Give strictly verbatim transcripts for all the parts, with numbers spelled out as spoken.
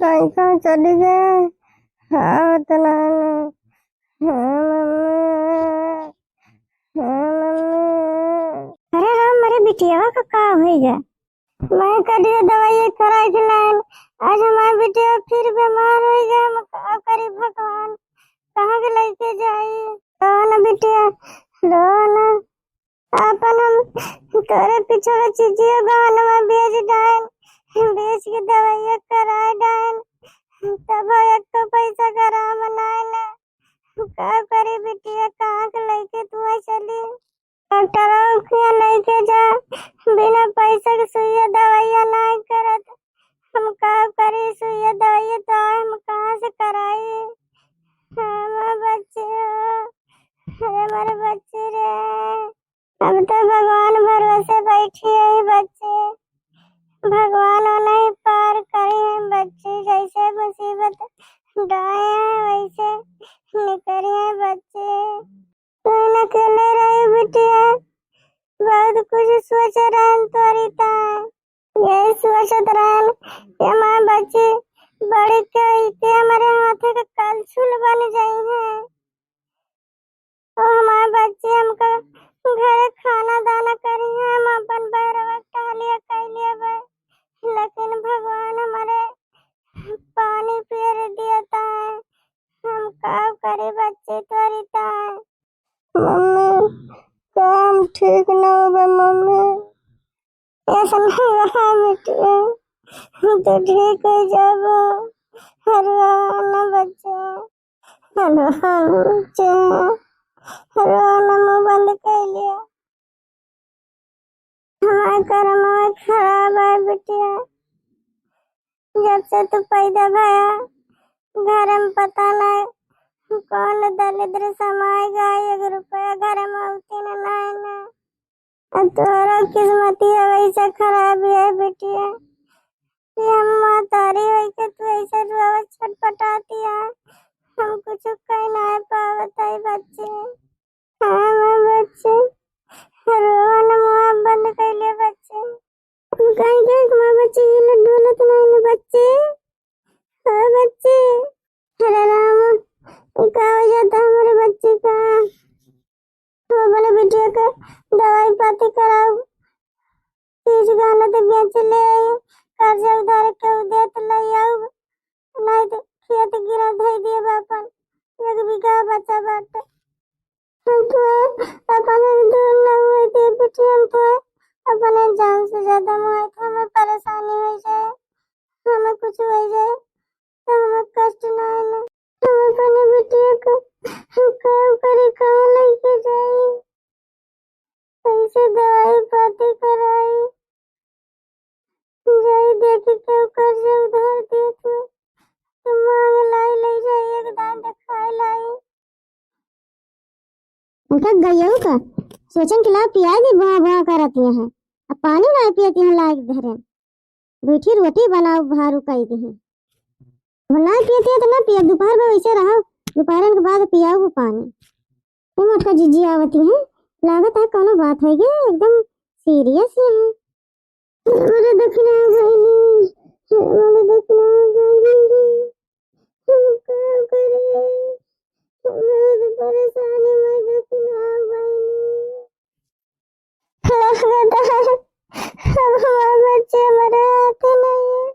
आई कहाँ चली गए? हाँ, तो ना, ना। हाँ, मम्मी। हाँ, मम्मी। अरे राम, अरे बिटियावा का का होई गया? मैं करिए दवाई कराए के लाइन, आज हमार बिटिया फिर बीमार हो गया। हम का करी भगवान, कहाँ के लेके जाई? रो ना बिटिया, रो ना। अपन हम तोरे पीछे चीजियो गहनवा बेच डाइन, बेच के दवाइया कराए डाइन, तब एक तो पैसा गराम नाय ना। का करी बिटिया, कहाँ के लेके तू आई चली? डॉक्टर के लेके जा, बिना पैसा के सुइया दवाइया नाय करत। हम का करी, सुइया दवाइया तो हम कहाँ से कराई? हमार बच्चे हो, अरे हमारे बच्चे रे। अब तो भगवान भरोसे बैठी है बच्चे, भगवान उन्हें पार करी है बच्चे, जैसे मुसीबत डाए हैं वैसे निकली है बच्चे। तू अकेले रही बिटिया, बहुत कुछ सोच रहन तोरी ता, यही सोचत रहन कि हमार बच्चे बड़ी के, के हमारे हाथे के कलछुल बन जाई है। ओ हमार बच्चे हमका घरे खाना दाना करी है, हम अपन बैरवा टहलिया कइ लेबे, लेकिन भगवान हमारे पानी फेर दिया ता है। हम का करी बच्चे तोरी ता है। मम्मी, का हम ठीक ना होबे मम्मी? ऐसा नहीं रहा बेटिया, हम तो ठीक हो जाबो। हरवा ना बच्चा, हरवा ना बच्चा, हरवा ना, मुंह बंद कर लिया। हमार करमवा खराब है बिटिया, जब से तू पैदा भया घर में पता नहीं कौन दलिद्र समाए गए, एक रुपया घर में होती ना, नहीं ना। अब तोहरा किस्मतिया वैसे खराब है बिटिया कि हम महतारी होइके तू ऐसे रोवत छटपटाती है। हम कुछ कह नहीं पावत है बच्चे। हाँ, हमार बच्चे, रोवन मुँह बंद कर ले बच्चे। हम कहीं गए कि हमार बच्चे ये लोग डोलत नहीं ना बच्चे। हाँ बच्चे। अरे राम, ये का हो जाता हमारे बच्चे का? हम अपने बिटिया के दवाई पाती कराओ, चीज गहना तो बेच ले आई, कर्जा उधार के उ देत ले आऊ, नहीं तो खेत गिरा धई दिए बापन, एक बीघा बचा बाटे। हम तो अपने दूर न हुए थे बिटिया, हम तो अपने जान से ज्यादा मुआई थे, हमें परेशानी हो जाए, हमें कुछ हो जाए तो हमें कष्ट ना है ना। हम अपने बिटिया को हम काम करे, कहाँ लेके जाए, कैसे दवाई पाती कराई, जाई देखी के कर्जा उधार देत हो तो मांग लाई, ले जाई एक दाई देखाए लाई। उनका गयऊ का सोचन के लाओ पियाई दी, भुआ भुआ करत यहाँ, अब पानी ना पियत यहाँ लायक धरे, बैठी रोटी बनाओ भारू कई दी। अब ना पियत है तो ना पिया, दोपहर में वैसे रहो, दोपहरन के बाद पियाओ वो पानी। ये मोटका जीजी आवती है, लागत है कोनो बात है, ये एकदम सीरियस ही है। हमारे दखिना बहिनी, हमारे दखिना बहिनी, हम का करे? हम बहुत परेशानी में दखिना बहिनी। लगता है, अब हमारे बच्चे हमारे हाथ नहीं है।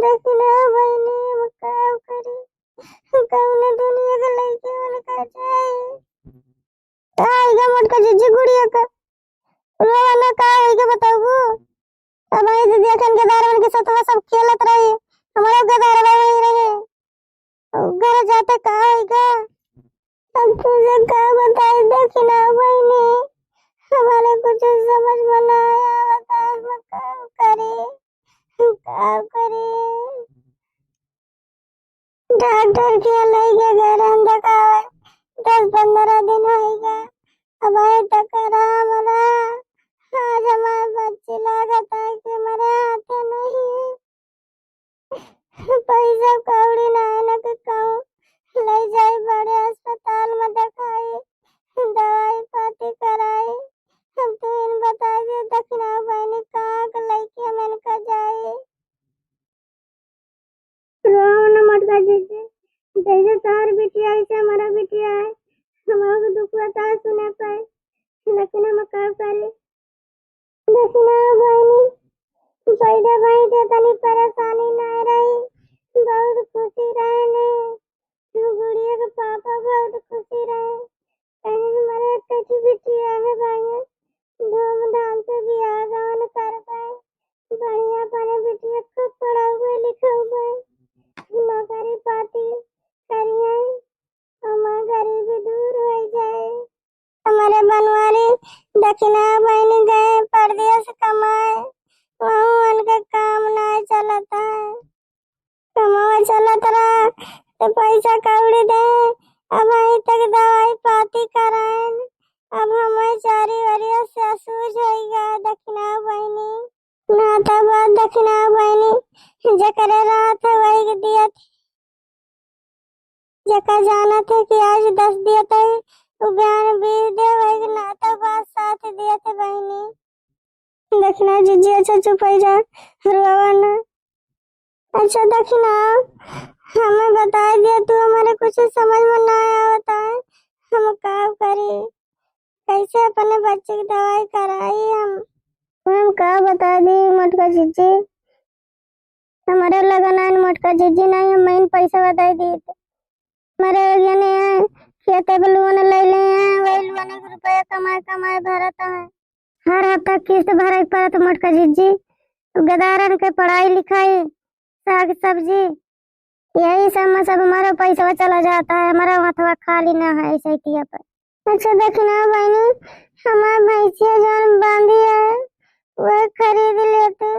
दखिना बहिनी, हम का करे? कौन दुनिया के लइके उनका जाए? का होइगा मोटका जीजी गुड़िया का? रोवा ना, का होइगा बताऊ? अब आई दीदी अखन के दारवन के सतवा सब खेलत रही, हमारा गदारवा वही रहे। और घर जाते का होइगा? अब तुझे का बताई दखिना बहिनी, हमारे कुछ समझ में ना आया, बता हम का करी, का करी? डॉक्टर के लइके गए रहन देखावे, दस पन्द्रह दिन होइगा, अब अभी तक आराम ना। आज हमार बच्ची लागत है कि हमारे हाथे नहीं है, पैसा कौड़ी ना है ना कि कहूँ ले जाई बड़े अस्पताल में देखाई, दवाई पाती कराई। हम तो इन बता दे दखिना बहिनी कहाँ के लइके हम इनका जाई। का करे। दखिना बहिनी, पैदा भई त तनी परेशानी नाय रही, बहुत खुशी रहेन। गुड़िया के पापा बहुत खुशी रहे, कहे हमारे एक ठो बिटिया है भाई, धूमधाम से बियाह गवन करबे, बढ़िया अपने बिटिया को पढ़ाउबे लिखाउबे, नौकरी पाती करिए, हमार गरीबी दूर होइ जाए। हमरे बनवारी दखिना बहिनी गए परदेस कमाए, वहूँ उनके काम नाय चलत है। कमावा चलत रहा, तो पैसा कौड़ी दे, अबहीं तक दवाई पाती कराएन, अब हमें चारी ओरिया से असूझ होइगा दखिना बहिनी। ना तो बात दखिना बहिनी, जेकरे रात है वही के दियत, जेका जानत है कि आज दस दियत है, उ बिहान बीस दे, वही के ना तो बात साथ दियत है बहिनी। दखिना जिज्जी, अच्छा चुप होइ जा, रोवा ना। अच्छा दखिना, हमें बताइ दिया तू, हमारे कुछ समझ में ना आवत है, हम का करी, कैसे अपने बच्चे की दवाई कराई हम? हम का बताइ दी मोटका जिज्जी, हमारे लगे नाहीं मोटका जिज्जी, नाहीं हम महीन पैसा बताइ दी। हमारे एक जने हैं, खेते पे लोन ले ले हैं, वही लोन के रुपया कमाए कमाए भरत है। हर हफ्ता किस्त भरे के पड़त मोटका जिज्जी, गदारन के पढ़ाई लिखाई, साग सब्जी, यही सब में सब हमारा पैसा चला जाता है, हमारा हथवा खाली ना है ऐसे किया पर। अच्छा दखिना बहिनी, हमार भैंसिया जौन बांधी है, वह खरीद लेते,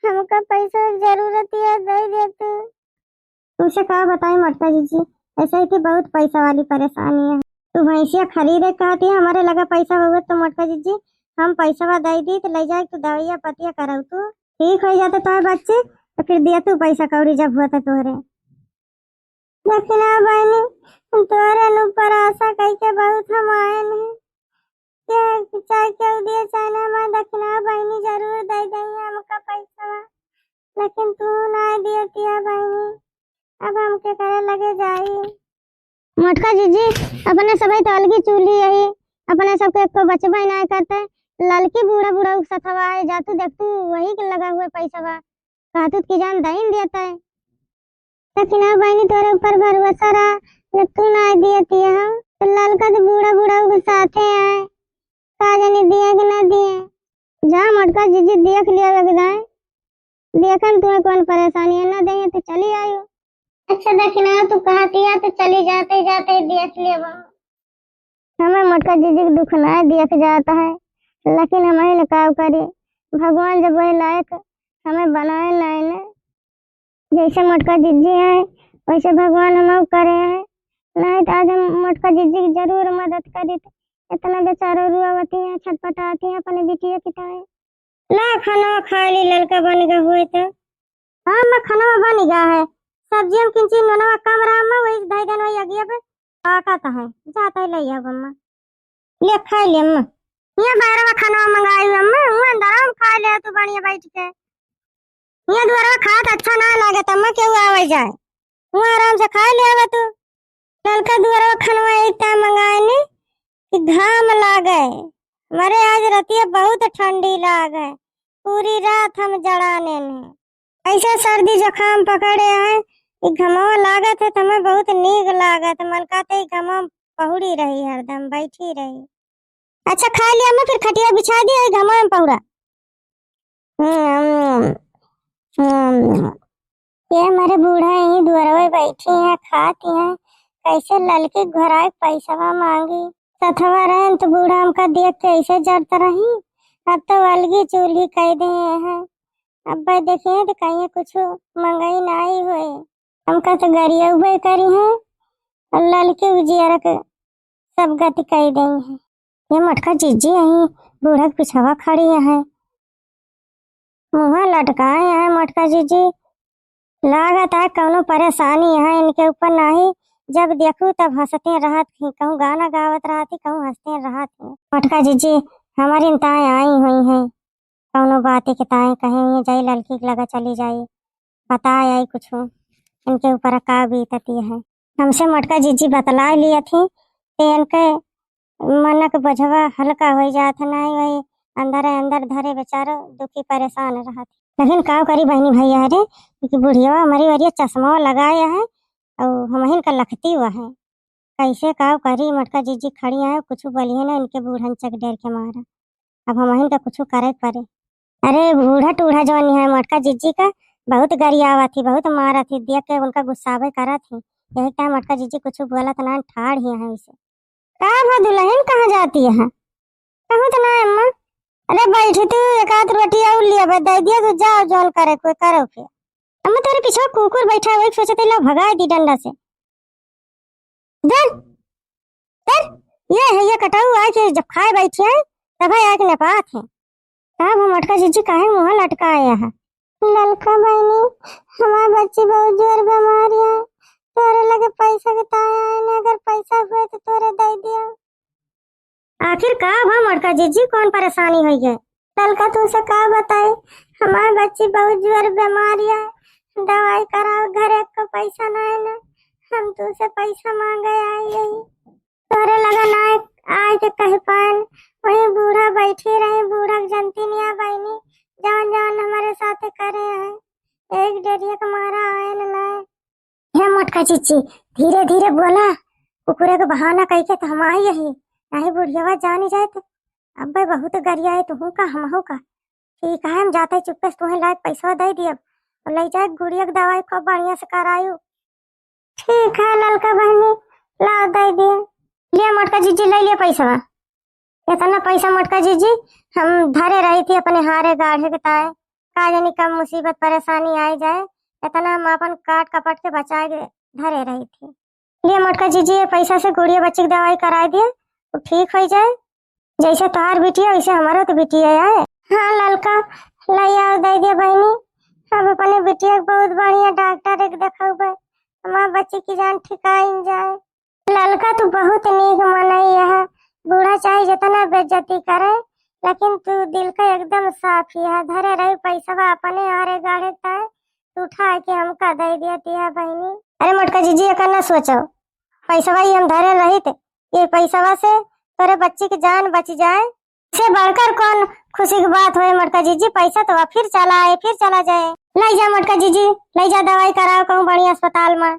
हमका पैसा के जरूरत है, दे देते। तुमसे का बताई मोटका जिज्जी, ऐसे ही कि बहुत पैसा वाली परेशानी है। तू भैंसिया खरीदे कहती है, हमारे लगा पैसा हुआ तो मोटका जिज्जी हम पैसा दे दी तो ले जाए तू दवाइया पतिया कराऊ तू ठीक हो जाते तोहरे बच्चे, तो फिर दिया तू पैसा कौड़ी जब हुआ था तोहरे। दखिना बहिनी, तोहरे ऊपर आशा कइके बहुत हम आएन हैं। के चाहे केहू दिए चाहे ना, हमार दखिना बहिनी जरूर दे देई हमका पैसा, लेकिन तू ना दिए तिया बहिनी, अब हम केकरे लगे जाई? मोटका जिज्जी, अपने सबही तो अलगी चूल्ही यही, अपने सबके एको बचबे ना करते। ललकी बूढ़ा बूढ़ा उकसत हवा है, जातू देखतू वही के लगा हुए पैसा बा, कहतू कि जान दइन देते। दखिना बहिनी तोरे ऊपर भरोसा रहा, जब तू ना दिए तिया हम, तो ललका तो बूढ़ा बूढ़ा उकसाते आए, का जाने दिए कि ना दिए। जा मोटका जिज्जी देख लिया एक दाएं, देखन तुम्हें कौन परेशानी है, ना देंगे तो चली आयो। अच्छा दखिना, तू कहती है तो चली जाते जाते देख लेबो। हमें मोटका जिज्जी के दुख ना देख जाता है, लेकिन हम ही का करी, भगवान जब वही लायक हमें बनाए लाए ने, जैसे मोटका जिज्जी है वैसे भगवान हम करे हैं, नहीं तो आज हम मोटका जिज्जी की जरूर मदद करी। इतना बेचारो रुआवती है, छटपटाती है अपने बिटिया की ताई। ला खाना खा ली, ललका बन गए हुए तो। हाँ अम्मा, खाना बन गया है, सब्जी हम किंची नोनवा कम रहा अम्मा, वही धई देन वही अगिया पे। का कहता है, जाता है ले आओ अम्मा। ले खा ले अम्मा। ये बाहर में खाना मंगाई हुई अम्मा, वो अंदर हम खा ले तू बढ़िया बैठ के। ये दुआरा खात अच्छा ना लागे अम्मा, केहू आवे जाए। वो आराम से खा ले आवे तू। ललका दुआरा खानवा इतना मंगाए ने कि घाम लागे। मरे आज रतिया बहुत ठंडी लागे। पूरी रात हम जड़ाने ने। ऐसे सर्दी जुकाम पकड़े हैं, ई घमवा लागत है, तो हमें बहुत नीक लागत। मन कहते ई घमवा में पहुड़ी रही, हरदम बैठी रही। अच्छा, खा लिया मैं, फिर खटिया बिछा दिया, ई घमवा में पहुड़ा। हम्म, हम्म। ये हमारे बूढ़ा यहीं दुआरवे बैठी हैं, खाती हैं, कैसे ललकी घराए पैसवा मांगी। सथवा रहन तो बूढ़ा हमका देख के ऐसे जरत रही, अब तो अलगी चूल्ही कह दे हैं। अब भाई देखिए तो कहीं कुछ मंगई नाई होए, हमका तो गरियउबे करी हैं और ललकी उजियर के सब गति कह दे हैं। ये मोटका जिज्जी यहीं बूढ़ा के पिछवा खड़ी है, मुँह लटकाए हैं मोटका जिज्जी। लागत है कौनो परेशानी है इनके ऊपर, नाही जब देखू तब हंसते रहत ही, कहूँ गाना गावत रहत ही, कहूँ हंसते रहत ही। मोटका जिज्जी हमारी ताए आई हुई हैं, कौनो बात के ताए कहीं हुई जाई, ललकी के लगा चली जाई, बताए आई कुछ इनके ऊपर का बीतती है। हमसे मोटका जिज्जी बतला लिया थी, ते इनके मन के बोझवा हल्का होइ जात है, नाहीं वही अंदर अंदर धरे बेचारो दुखी परेशान रहत। लेकिन काव करी बहिनी भइया रे, कि बुढ़ियवा मरी वरिया चश्मा लगाए है, अउ हमहिन का लखती हुआ है। कैसे काव करी, मोटका जिज्जी खड़ी है, कुछ बोलिए ना इनके बूढ़न चक डेर के मारा। अब हमहिन का कुछ करे परे। अरे बूढ़ा टूढ़ा जौन है मोटका जिज्जी का बहुत गरियावत ही, बहुत मारत ही, देख के उनका गुस्सावे करत ही। यही टाइम मोटका जिज्जी कुछ बोलत ना, ठाड़ ही है इसे। का भा दुलहिन कहाँ जाती है? कहूँ तो ना अम्मा। अरे बैठी तू, एक आध रोटी और लिया बे, दे दिया तो जाओ, जौन करे कोई करो फिर। अम्मा तोरे पीछे कुकुर बैठा है, वही सोचते ला भगाए दी डंडा से। दे, दे, ये है, ये कटाऊ आके जब खाए बैठी है, तब है आके नपात है। का भा मोटका जिज्जी काहे मुँह लटकाए है? ललका बहिनी, हमार बच्ची बहुत जोर बीमार है, तोरे लगे पैसा के ताए आए न, अगर पैसा हुए तो तोरे दे दिया। आखिर का भा मोटका जिज्जी, कौन परेशानी होइ गए? ललका तुमसे का बताई, हमार बच्ची बहुत जोर बीमार है, दवाई कराओ, घरे को पैसा ना है ना, हम तुमसे पैसा मांगे आई यही। तोरे लगे ना आए, आए के कह पाएन, वही बूढ़ा बैठी रही, बूढ़ा के जनती नहीं आ बहिनी, जवन जवन हमारे साथे करे हैं, एक डेरिया के मारा आए न ना। हे मोटका जिज्जी, धीरे धीरे बोला, कुकुरे के बहाना कह के तो हम आई यही, नहीं बुढ़ियावा जानी जाए तो। अब्बे बहुत गरिया है, तुहू का हमहू का। ठीक है, हम जाते चुप्पे से तुहें लायक पैसा दे दियब और ले जाए गुड़िया के दवाई खूब बढ़िया से करायु। ठीक है ललका बहिनी, लाओ दे दिए। लिया मोटका जिज्जी, ले लिया पैसा। इतना पैसा मोटका जिज्जी हम धरे रही थी अपने हारे गाढ़े के ताए, का जानी कब मुसीबत परेशानी आई जाए, इतना हम अपन काट कपट के बचाए के धरे रही थी। लिया मोटका जिज्जी, ये पैसा से गुड़िया बच्ची की दवाई कराए दिए, वो ठीक हो जाए। जैसे तोहार बिटिया वैसे हमारो तो बिटिया है। हाँ ललका, ले आओ दे दिया बहिनी, हम अपने बिटिया के बहुत बढ़िया डॉक्टर एक देखाउबे, हमार बच्ची की जान ठिकाइन जाए। ललका तू बहुत नीक मनई है, बूढ़ा चाहे जितना बेइज्जती करे, लेकिन तू दिल का एकदम साफ ही है। धरे रही पैसवा अपने हारे गाढ़े ताए, तू उठा के हमका दे दिया तिया बहिनी। अरे मोटका जिज्जी, एकर ना सोचो, पैसवा ही हम धरे रहित, ये पैसवा से तोरे बच्ची की जान बच जाए, से बढ़कर कौन खुशी की बात होए मोटका जिज्जी? पैसा तो अब फिर चला आए, फिर चला जाए। ले जा मोटका जिज्जी, ले जा, दवाई कराओ कहूँ बढ़िया अस्पताल में।